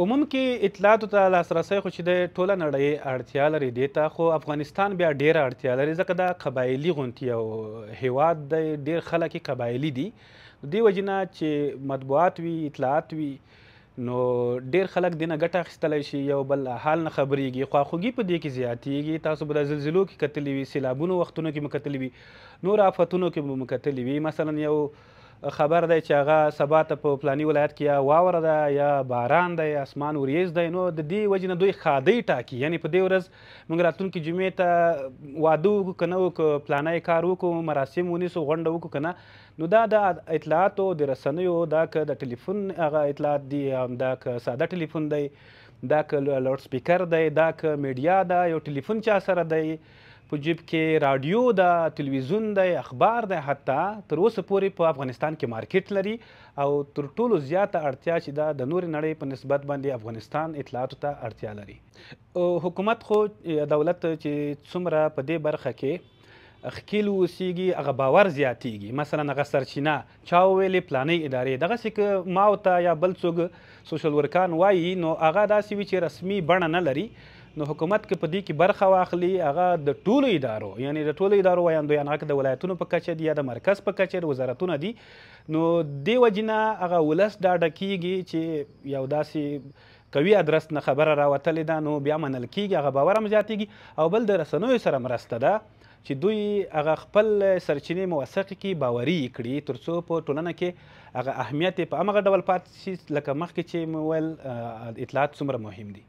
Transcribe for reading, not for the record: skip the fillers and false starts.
عموم کې اطلاعاتو ته لاسرسی خو چې د ټوله نړۍ اړتیا لري دې ته، خو افغانستان بیا ډیره اړتیا لري، ځکه دا قبایلي غونتی یو هیواد دی، ډیر خلک یې قبایلي دي. دې وجې نه چې مطبوعات وي، اطلاعات وي، نو ډیر خلک دې نه ګټه اخیستلی شي، یو بل حال نه خبرېږي، خواخوږي په دې کې زیاتېږي. تاسو به د زلزلو کې کتلي وي، سیلابونو وختونو کې مو کتلي وي، نور آفتونو کې مو کتلي وي. مثلا یو خبر دی چې هغه سبا ته په پلاني ولایت کې یا واوره ده یا باران دی، اسمان وریځ دی، نو د دې وجې نه دوی ښادۍ ټاکي، یعنې په دې ورځ موږ راتلونکې جمعې ته واده وکړو که نه وکړو، پلانی کار وکړو، مراسم ونیسو، غونډه وکړو که نه. نو دا د اطلاعاتو د رسنیو، دا که د ټلیفون هغه اطلاعات دي، دا که ساده ټلیفون دی، دا که لاوډ سپیکر دی، دا که میډیا ده، یو ټلیفون چا سره دی په جیب کې، راډیو ده، تلویزیون دی، اخبار دی، حتی تر اوسه پورې په افغانستان کې مارکیټ لري. او تر ټولو زیاته اړتیا چې ده د نورې نړۍ په نسبت باندې افغانستان اطلاعاتو ته اړتیا لري. حکومت خو دولت چې څومره په دې برخه کې ښکیل اوسیږي هغه باور زیاتیږي. مثلا هغه سرچینه چا وویلې پلانۍ ادارې، دغسې که ما او ته یا بل څوک سوشل ورکان وایي، نو هغه داسې وي چې رسمي بڼه نه لري. نو حکومت که په دې کې برخه واخلي، هغه د ټولو ادارو، یعنې د ټولو ادارو ویاندویان، هغه که د ولایتونو په کچه دي یا د مرکز په کچه د وزارتونه دي، نو دې وجې نه هغه ولس ډاډه کیږي چې یو داسې قوي ادرس نه خبره راوتلې ده، نو بیا منل کیږي، هغه باور هم زیاتیږي. او بل د رسنیو سره مرسته ده چې دوی هغه خپل سرچینې موثقې کړي، باوري یې کړي، تر څو په ټولنه کې هغه اهمیت یې په همغه ډول پاتې شي لکه مخکې چې مې وویل اطلاعات څومره مهم دي.